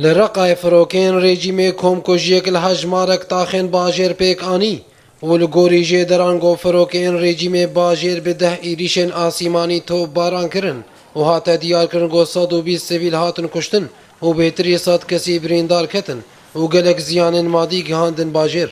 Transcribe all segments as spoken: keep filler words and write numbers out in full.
Li Reqayê firokeyên rejîmê komkujiyek li hejmarek taxên bajêr pêk anî û li gorî jêderan got firokeyên rejîmê bajêr bi deh êrîşên asîmanî topbaran kirin û hate diyarkirin got sed û bîst sivîl hatin kuştin û bêtirî sed kesî birîndar ketin û gelek ziyanên madî gihandin bajêr.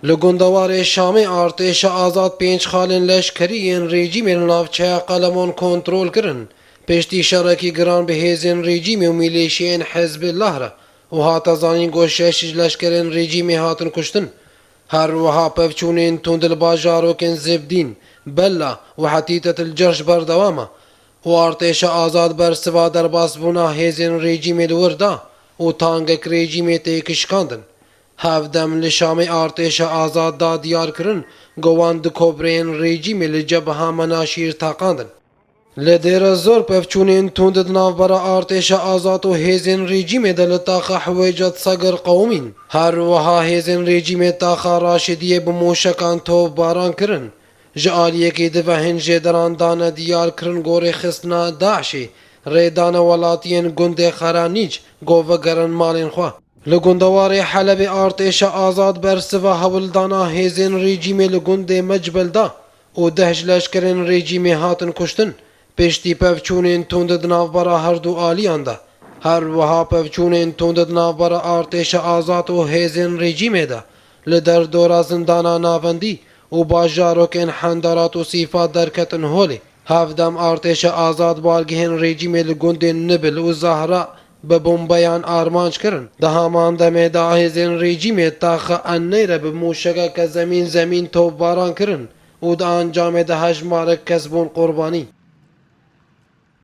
Li gundewarê Şamê artêşa azad pênc xalên leşkerî yên rejîmê li navçeya Qelemon kontrol kirin. Piştî şerekî giran bi hêzên rejîmê û mîlîşiyên Hizbillah re û hate zanîn ku şeş ji leşkerên rejîmê hatin kuştin. Her wiha pevçûnên tund li bajarokên Zibdîn, Bella û Hetîtet li Cerş berdewam e û artêşa azad bersiva derbasbûna hêzên rejîmê li wir da û tangek rejîmê têk şikandin. Hevdem li Şamê artêşa azad da diyar kirin ku wan di kobreyên rejîmê li Cebha Menaşîr taqandin. Li Dêre Zor pevçûnên tund di navbera artêşa azad û hêzên rejîmê de li taxa Hwêcet Segir qewimîn. Her wiha hêzên rejîmê taxa Raşidiyê bi mûşekan topbaran kirin. Ji aliyekî di ve hin jêderan dane diyar kirin ku rêxistina DAIŞê rê dane welatiyên gundê Xeranîc ku vegerin malên xwe. Li gundewarê Helebê artêşa azad bersiva hewldana hêzên rejîmê li gundê Mecbel da û deh ji leşkerên rejîmê hatin kuştin. Piştî pevçûnên tund di navbera herdu aliyan de, her wiha pevçûnên tund di navbera artêşa azad û hêzên rejîmê de li derdora zindana navendî û bajarokên Hendarat û Sîfat derketin holê. Hevdem artêşa azad balgehên rejîmê li gundên Nibil û Zahra bi bombeyan armanc kirin. Di heman demê de hêzên rejîmê taxa Enneyre bi mûşekeke zemîn zemîn topbaran kirin û di encamê de hejmarek kes bûn qurbanî.